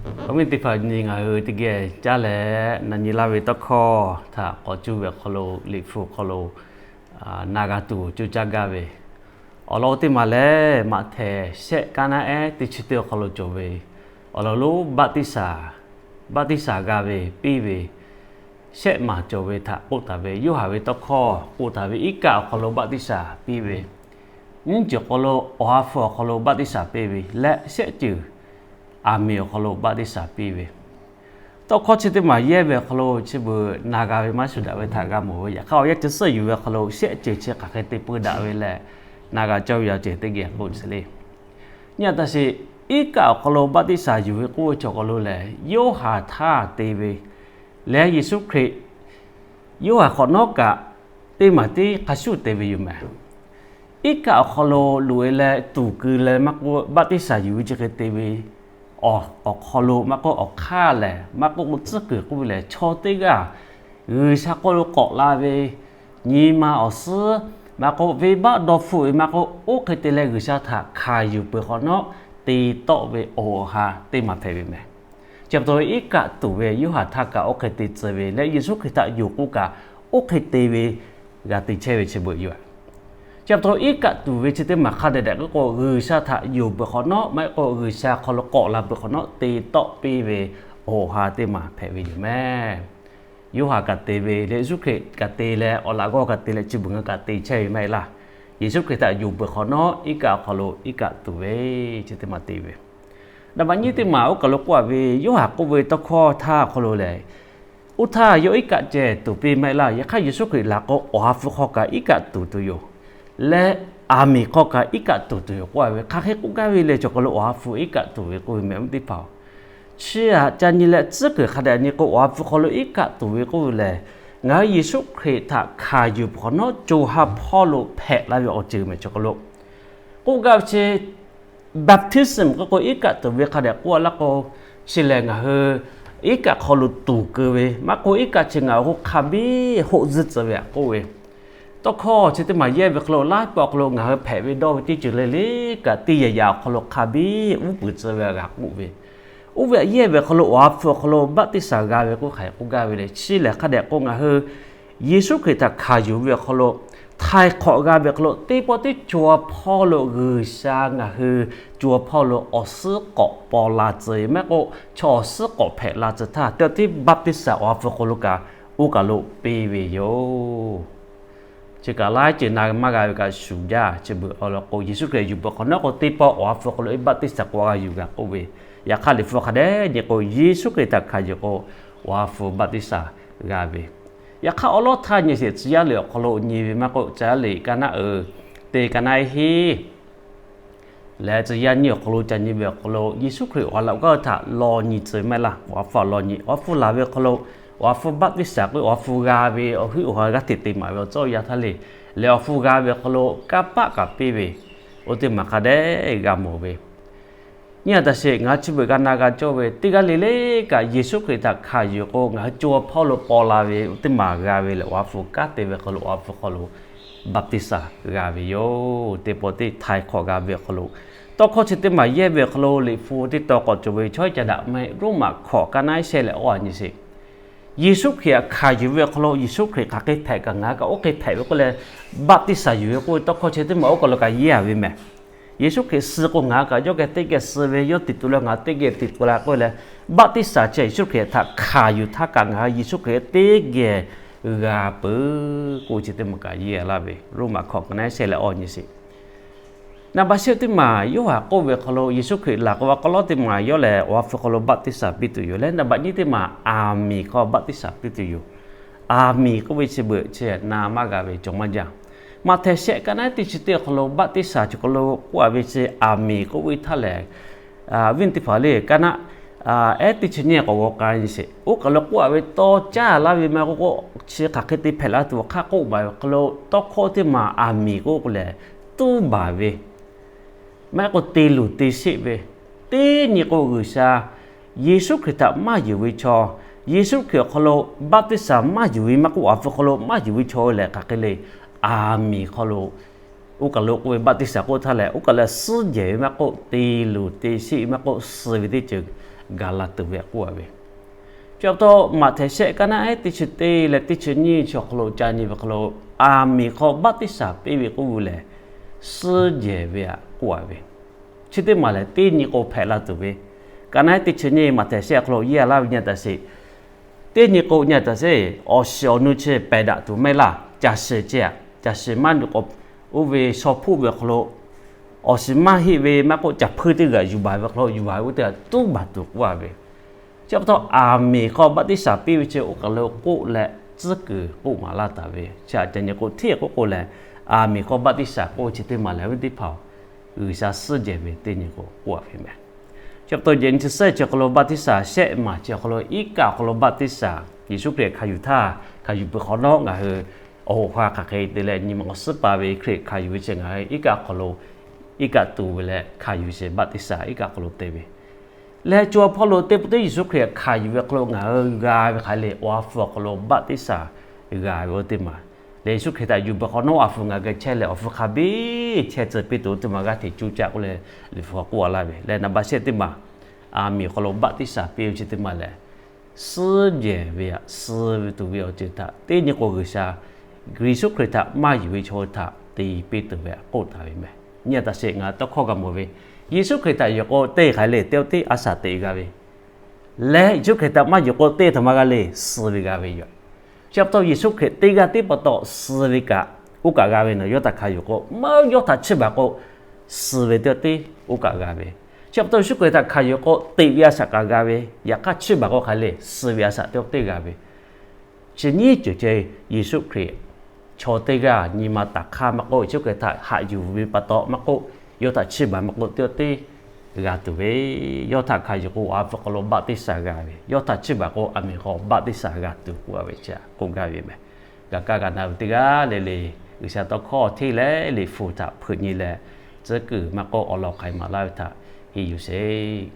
Awˬ viˉ teˇ hpaˍ, nyi ngaˬ hui teˇ geh caˇ leh na nyi laˇ ve tawˇ hkawˇ htaꞈ k'awꞈ cuˇ ve awˬ hk'aw lo, Liꞈ hpu awˬ hk'aw lo na g'a tuˬ coˇ caˇ gaˇ ve awˬ lawn teˇ maˬ lehˬ, Maꞈhtehˍ shehˆ kaˉ naˉ ehˉ teˇ chi teˇ awˬ hk'aw lo cawˬ ve awˬ lawn lonˉ baˆtiˆsaˬ, baˆtiˆsaˬ g'a ve piˇ ve shehˆ maˬ cawˬ ve htaꞈ k'oˆ taˍ ve, Yoˇhanˬ ve tawˇ hkawˇ k'oˆ taˍ ve, iˉ kaˆ awˬ hk'aw lo baˆtiˆsaˬ piˇ ve, nyiˇ ceuˬ awˬ hk'aw lo Awˬ ha hpu awˬ hk'aw lo baˆtiˆsaˬ piˇ ve leh, shehˆ ceuˬ aˬ miˍ awˬ hk'aw lo baˆtiˆsaˬ piˇ ve, tawˇ hkawˇ chi teˇ maˬ yehˇ ve awˬ hk'aw lo chi beuꞈ na g'a ve maˇ shuˍ daꞈ ve htaꞈ g'a mawˬ ve. Yaꞈ hk'aˇ, awˬ yanˇ chi suhˉ yuˬ ve awˬ hk'aw lo shehˆ ceuˬ chi hk'aˬ hk'e te peu daꞈ ve leh, na g'a cawˇ ve awˬ ceuˬ teˇ geh k'oˆ ce le. Nyi a taˇ sheˍ, iˉ kaˆ awˬ hk'aw lo baˆtiˆsaˬ yuˬ ve k'oˆ ve chi awˬ hk'aw lo lehˬ, Yoˇhanˬ htaˇ te ve leh, Yeˍsuˆ Hkriꞈ Yoˇhanˬ hk'awꞈ nawˉ kaꞈ teˇ maˬ tiˉ hk'a shuˍ te ve yoˬ mehˍ. Iˉ kaˆ awˬ hk'aw lo loꞈ e leh tuˍ keu leh maˇ k'oˆ, baˆtiˆsaˬ yuˬ ve chi hk'e te ve awˬ hk'aw lo maˇ k'oˆ, awˬ hk'aˇ lehˬ maˇ k'oˆ, k'o tcuhˉ kuiˬ k'oˆ ve lehˬ, chaw teˇ g'aˇ G'uiˬsha hk'oˆ lo k'awꞈ la ve nyi ma awˬ suhˉ maˇ k'oˆ, venˇbaˆ dawˇ hpfuhˆ ve maˇ k'oˆ, oˇ hk'e te leh G'uiˬsha htaꞈ hkanˍ yuˬ peuˬ hk'awꞈ nawˉ te tawˆ ve awˬ ha teˇ maˬ hpehꞈ ve mehˍ. Chi pa taw, iˉ kaˆ tuˍ ve Yoˇhanˬ htaˇ kaꞈ oˇ hk'e te tcuh ve leh, Yeˍsuˆ Hkriꞈ htaꞈ yonˍ k'oˆ kaꞈ oˇ hk'e te ve g'a te chehˇ ve chi beuꞈ yoˬ. Chi pa taw, iˉ kaˆ tuˍ ve chi teˇ maˬ hk'a dehꞈ dehꞈ k'oˆ k'o, G'uiˬsha htaꞈ yonˍ peuˬ hk'awꞈ nawˉ maˇ heˆ k'o, G'uiˬsha hk'aw lo k'awꞈ la peuˬ hk'awꞈ nawˉ te tawˆ piˇ ve awˬ ha teˇ maˬ hpehꞈ ve yoˬ mehˍ. Yoˇhanˬ kaꞈ te ve leh, Yeˍsuˆ Hkriꞈ kaꞈ te leh, awˬ laꞈ g'awˇ kaꞈ te leh, chi beuꞈ ngaˬ hui kaꞈ te chehˇ ve maˇ heˆ laˇ. Yeˍsuˆ Hkriꞈ htaꞈ yonˍ peuˬ hk'awꞈ nawˉ, iˉ kaˆ awˬ hk'aw lo iˉ kaˆ tuˍ ve chi teˇ maˬ te ve. Naˍ baꞈ nyiˇ teˇ maˬ oˇ kaˬ lo k'oˆ a ve, Yoˇhanˬ k'oˆ ve tawˇ hkawˇ htaˇ awˬ hk'aw lo lehˬ, oˇ htaˇ yawˇ iˉ kaˆ ceh tuˍ piˇ maˇ heˆ laˇ. Yaꞈ hk'aˇ, Yeˍsuˆ Hkriꞈ laˬ k'o, Awˬ ha hpu hk'aw kaꞈ iˉ kaˆ tuˍ tuˬ yoˬ leh, aˬ miˍ hk'aw kaꞈ iˉ kaˆ tuˍ tuˬ yoˬ k'oˆ a ve, hk'aˬ hk'e k'oˆ gaˇ ve le cawˬ hk'aw lo, Awˬ ha hpu iˉ kaˆ tuˍ ve k'oˆ ve mehˍ teˇ hpaˍ-oˬ, chi htaꞈ ca nyi leh tcuhˉ kuiˬ hk'a dehꞈ nyi k'o, Awˬ ha hpu hk'aw lo iˉ kaˆ tuˍ ve k'oˆ ve lehˬ, ngaˬ hui Yeˍsuˆ Hkriꞈ htaꞈ hkanˍ yuˬ peuˬ hk'awꞈ nawˉ co ha hpawˇ lo hpehꞈ la ve awˬ ceuˬ mehˍ cawˬ hk'aw lo k'oˆ gaˇ ve chi baptism k'oˆ k'o, iˉ kaˆ tuˍ ve hk'a dehꞈ k'oˆ a laˇ k'o, chi lehˬ ngaˬ hui iˉ kaˆ hk'aw lo tuˍ keu ve maˇ k'oˆ, iˉ kaˆ chi ngaˬ hui hk'a biˇ hoˆ zuhˇ tcuh ve htaꞈ k'oˆ ve, tawˇ hkawˇ chi teˇ maˬ yehˇ ve hk'aw lo, laiˉ pawˆ awˬ hk'aw lo ngaˬ hui hpehꞈ ve dawˇ ve teˇ ceuˬ le le kaꞈ, teˇ yaꞈ yaꞈ awˬ hk'aw lo hk'a biˇ uˉ peunˍ tcuh ve g'a k'oˆ ve, oˇ ve htaꞈ yehˇ ve awˬ hk'aw lo Awˬ ha hpu awˬ hk'aw lo baˆtiˆsaˬ g'a ve k'oˆ hk'aˬ hk'e k'oˆ gaˇ ve le. Chi lehˬ hk'a dehꞈ k'o, ngaˬ hui Yeˍsuˆ Hkriꞈ htaꞈ hkanˍ yuˬ ve awˬ hk'aw lo htaiˍ hk'awꞈ g'a ve awˬ hk'aw lo, teˇ pawˆ teˇ co ha hpawˇ lo G'uiˬsha ngaˬ hui co ha hpawˇ lo awˬ suhˉ k'awꞈ paw la tcuh ve maˇ k'oˆ, chaw awˬ suhˉ k'awꞈ hpehꞈ la tcuh htaˇ, teˇ tiˉ baˆtiˆsaˬ Awˬ ha hpu hk'aw lo kaꞈ oˇ kaˬ lo piˇ ve yoˬ. Chi kaꞈ laiˉ ceuˬ na maˇ g'a ve kaꞈ shuˍ jaˇ. Chi beuꞈ awˬ lawn k'o, Yeˍsuˆ Hkriꞈ yuˬ peuˬ hk'awꞈ nawˉ k'o, teˇ pawˆ Awˬ ha hpu hk'aw lo baˆtiˆsaˬ k'awꞈ g'a yuˬ g'a k'oˆ ve, yaꞈ hk'aˇ Liꞈ hpu hk'a dehꞈ nyi k'o, Yeˍsuˆ Hkriꞈ htaꞈ hkanˍ yuˬ k'o, Awˬ ha hpu baˆtiˆsaˬ g'a ve. Yaꞈ hk'aˇ, awˬ lawˉ htaˇ nyi sheˍ, tcuh yaˇ liꞈ awˬ hk'aw lo nyi ve maˇ k'oˆ, tcuh yaˇ liꞈ kaˇ naˉ uiˍ te kaˇ naˉ hiˉ leh tcuh yaˇ nyiˇ awˬ hk'aw lo ca nyi ve awˬ hk'aw lo, Yeˍsuˆ Hkriꞈ awˬ ha laꞈ g'awˇ htaꞈ law nyi tcuh maˇ heˆ laˇ. Awˬ ha hpu law nyi, Awˬ ha hpu laˬ ve awˬ hk'aw lo, Awˬ ha hpu baˆtiˆsaˬ k'oˆ, Awˬ ha hpu g'a ve awˬ huiˉ awˬ ha g'aˇ hteꞈ te maˍ ve awˬ tcuhˇ awˬ yanˇ htaˇ le, leh Awˬ ha hpu g'a ve awˬ hk'aw lo kanˇ paˆ kaꞈ piˇ ve, oˇ teˇ maˬ hk'a dehꞈ g'a mawˬ ve. Nyi a taꞈ sheˍ, ngaˬ hui chi beuꞈ g'a na g'a cawˇ ve, teˇ g'aˇ le le kaꞈ Yeˍsuˆ Hkriꞈ htaꞈ hkanˍ yuˬ k'o, ngaˬ hui co ha hpawˇ lo paw la ve oˇ teˇ maˬ g'a ve lehˬ, Awˬ ha hpu kanˉ te ve hk'aw lo Awˬ ha hpu hk'aw lo baˆtiˆsaˬ g'a ve yoˬ. Teˇ pawˆ teˇ htaiˍ hk'awꞈ g'a ve awˬ hk'aw lo, tawˇ hkawˇ chi teˇ maˬ yehˇ ve awˬ hk'aw lo, Liꞈ hpu teˇ tawn k'awꞈ cawˬ ve chaw yaˇ ca daꞈ maˇ heˆ, Roˉmaꞈ hkawꞈ kaˇ naˉ shehˆ leh awˇ a nyi sheˍ. Yeˍsuˆ Hkriꞈ htaꞈ hkanˍ yuˬ ve awˬ hk'aw lo, Yeˍsuˆ Hkriꞈ hk'aˬ hk'e hpehꞈ kaꞈ ngaˬ hui kaꞈ oˇ hk'e hpehꞈ ve k'oˆ leh, baˆtiˆsaˬ yuˬ ve k'oˆ ve tawˇ hkawˇ chi teˇ maˬ oˇ kaˬ lo kaꞈ yehˇ a ve mehˍ. Yeˍsuˆ Hkriꞈ suh k'o, ngaˬ hui kaꞈ yawˇ geh teˇ geh suh ve, yawˇ tiꞈ tu leh ngaˬ hui teˇ geh tiꞈ tu la k'oˆ leh, baˆtiˆsaˬ chi Yeˍsuˆ Hkriꞈ htaꞈ hkanˍ yuˬ htaˇ kaꞈ ngaˬ hui Yeˍsuˆ Hkriꞈ teˇ geh g'a peuˬ k'oˆ ve chi teˇ maˬ kaꞈ yehˇ laˇ ve, Roˉmaꞈ hkawꞈ kaˇ naˉ shehˆ leh awˇ nyi sheˍ. Naˍ baꞈ shehˆ teˇ maˬ Yoˇhanˬ k'oˆ ve hk'aw lo, Yeˍsuˆ Hkriꞈ laˬ k'o, a k'aw lawˉ teˇ maˬ yawˇ lehˬ Awˬ ha hpu hk'aw lo baˆtiˆsaˬ piˇ tuˬ yoˬ leh, naˍ baꞈ nyiˇ teˇ maˬ aˬ miˍ hk'aw baˆtiˆsaˬ piˇ tuˬ yoˬ. Aˬ miˍ k'oˆ ve chi beuꞈ chi na maˇ g'a ve cawˬ maˇ jaˇ. Maꞈhtehˍ shehˆ kaˇ naˉ teˇ chi teˇ awˬ hk'aw lo baˆtiˆsaˬ chi hk'aw lo k'oˆ a ve chi aˬ miˍ k'oˆ ve htaˇ lehˬ, viˉ teˇ hpaˍ le, kaˇ naˆ ehˉ teˇ chi nyiˇ k'awꞈ g'aw k'ai sheˍ. Oˇ kaˬ lo k'oˆ a ve tawˇ caˇ laˇ ve maˇ k'oˆ k'o, chi hk'aˬ hk'e te hpehꞈ la tuˬ awˬ hk'aˇ k'oˆ baˬ ve hk'aw lo, tawˇ hkawˇ teˇ maˬ aˬ miˍ k'oˆ k'o lehˬ, tuˉ baˬ ve maˇ heˆ k'o te luˬ te sheˆ ve, teˇ nyi k'o G'uiˬsha Yeˍsuˆ Hkriꞈ htaꞈ maˇ yonˍ ve chaw, Yeˍsuˆ Hkriꞈ awˬ hk'aw lo baˆtiˆsaˬ maˇ yonˍ ve maˇ k'oˆ, Awˬ ha hpu hk'aw lo maˇ yonˍ ve chaw lehˬ, hk'aˬ hk'e le, aˬ miˍ hk'aw lo oˇ kaˬ lo k'oˆ ve baˆtiˆsaˬ k'oˆ htaˇ lehˬ, oˇ kaˬ lehˬ suhˉ jehˬ ve maˇ k'oˆ, te luˬ te sheˆ ve maˇ k'oˆ, suh ve teˇ ceuˬ gaˬ la tuˬ ve k'oˆ a ve. Chi pa taw Maꞈhtehˍ shehˆ kaˇ naˉ ehˉ teˇ chi teˇ leh teˇ chi nyiˇ chi awˬ hk'aw lo ca nyi ve hk'aw lo, aˬ miˍ hk'aw baˆtiˆsaˬ piˇ ve k'oˆ ve lehˬ, suhˉ jehˬ ve htaꞈ k'oˆ a ve. Chi teˇ maˬ lehˬ, teˇ nyi k'o hpehꞈ la tuˬ ve, kaˇ naˉ ehˉ teˇ chi nyiˇ Maꞈhtehˍ shehˆ awˬ hk'aw lo yeˇ a laˇ ve nyi a taꞈ sheˍ. Teˇ nyi k'o nyi a taꞈ sheˍ, awˬ shiˍ awˬ nu chi pehˬ daꞈ tuˬ mehˆ laˇ, caˬ shiˍ ceh, caˬ shiˍ maˇ nu k'o, oˇ ve shaw hpuˆ ve awˬ hk'aw lo awˬ shiˍ maˇ heˆ ve maˇ k'oˆ, caˬ hpuiˇ teˇ g'aꞈ yuˬ baˬ ve awˬ hk'aw lo yuˬ baˬ ve oˇ teˇ g'aˇ tuˉ baˬ tuˬ k'oˆ a ve. Chi pa taw aˬ miˍ hk'aw baˆtiˆsaˬ piˇ ve chi oˇ kaˬ lo k'oˆ leh tcuhˉ kuiˬ k'oˆ maˍ laˇ taˍ ve. Chi aꞈ ca nyi k'o, hteˇ k'oˆ k'o lehˬ, aˬ miˍ hk'aw baˆtiˆsaˬ k'oˆ ve chi teˇ maˬ lehˬ, awˬ viˉ teˇ hpaˍ-oˬ, G'uiˬsha suhˉ jehˬ ve teˇ nyi k'o k'oˆ a ve meh. Chi pa taw yehˬ nyi chi suhˉ chi awˬ hk'aw lo baˆtiˆsaˬ shehˆ maˬ chi awˬ hk'aw lo iˉ kaˆ awˬ hk'aw lo baˆtiˆsaˬ, Yeˍsuˆ Hkriꞈ hkanˍ yuˬ htaˇ, hkanˍ yuˬ peuˬ hk'awꞈ nawˉ ngaˬ hui awˬ hoꞈ ha hk'aˬ hk'e te leh nyi ma k'awꞈ suhˉ pa ve, Hkriꞈ hkanˍ yuˬ ve chi ngaˬ hui iˉ kaˆ awˬ hk'aw lo iˉ kaˆ tuˬ ve leh hkanˍ yuˬ sheˍ, baˆtiˆsaˬ iˉ kaˆ awˬ hk'aw lo te ve leh, co ha hpawˇ lo teˇ pawˆ teˇ Yeˍsuˆ Hkriꞈ hkanˍ yuˬ ve awˬ hk'aw lo ngaˬ hui g'a ve hk'aˬ le, awˬ ha hpu awˬ hk'aw lo baˆtiˆsaˬ g'a ve oˇ teˇ maˬ lehˬ, Yeˍsuˆ Hkriꞈ htaꞈ yuˬ peuˬ hk'awꞈ nawˉ awˬ ha hpu ngaˬ hui geh chehˇ leh, awˬ ha hpu hk'a biˇ chehˇ tcuh piˇ tuˬ oˇ teˇ maˬ g'aˇ hteꞈ cuˇ caˆ k'oˆ leh, Liꞈ hpu k'oˆ a laˇ ve lehˬ, naˍ baˆ shehˆ teˇ maˬ, aˬ miˍ hk'aw lo baˆtiˆsaˬ piˇ ve chi teˇ maˬ lehˬ, suhˉ jehˬ ve htaꞈ, suh ve tuˬ ve awˬ ceuˬ htaꞈ teˇ nyi k'o G'uiˬsha, Yeˍsuˆ Hkriꞈ htaꞈ maˇ yuˬ ve chaw hui htaꞈ te piˇ tuˬ ve k'oˆ taˍ ve meh. Nyi a taꞈ sheˍ, ngaˬ hui tawˇ hkawˇ g'a mawˬ ve, Yeˍsuˆ Hkriꞈ htaꞈ yuˬ k'o te hk'aˬ le, teˇ oˇ teˇ a shaꞈ teꞈ g'a ve leh, Yeˍsuˆ Hkriꞈ htaꞈ maˇ yuˬ k'o te htaꞈ maˇ g'a le, suh ve g'a ve yoˬ. Chi pa taw Yeˍsuˆ Hkriꞈ teˇ g'aˇ teˇ pa taw suh ve kaꞈ oˇ kaꞈ g'a ve, nawˬ yawˇ htaꞈ hkanˍ yuˬ k'o, maˇ yawˇ htaꞈ chiˇ baˬ k'o, suh ve teˇ oˇ teˇ oˇ kaꞈ g'a ve. Chi pa taw Yeˍsuˆ Hkriꞈ htaꞈ hkanˍ yuˬ k'o, teꞈ ve a shaꞈ kaꞈ g'a ve, yaꞈ hk'aˇ chiˇ baˬ k'o hk'aˬ le, suh ve a shaꞈ teˇ oˇ teˇ g'a ve. Chi nyiˇ ceuˬ ceh Yeˍsuˆ Hkriꞈ chaw teˇ g'aˇ nyi ma taˍ hk'aˇ maˇ k'oˆ, Yeˍsuˆ Hkriꞈ htaꞈ haꞈ yuˬ ve pa taw maˇ k'oˆ, yawˇ htaꞈ chiˇ baˬ maˇ k'oˆ, teˇ oˇ teˇ g'a tuˬ ve, yawˇ htaꞈ hkanˍ yuˬ k'o awˬ ha hpu hk'aw lo baˆtiˆsaˬ g'a ve, yawˇ htaꞈ chiˇ baˬ k'o aˬ miˍ hk'aw baˆtiˆsaˬ g'a tuˬ k'oˆ a ve chi k'oˆ gaˇ ve meh. G'a kaˇ g'a na ve teˇ g'aˇ le le, G'uiˬsha tawˇ hkawˇ hteˇ leh Liꞈ hpu htaꞈ hpeuꞈ nyi leh, tcuhˉ kuiˬ maˇ k'oˆ, awˬ lawn k'ai maˍ laˇ ve htaꞈ henˇ yuˬ sheˍ.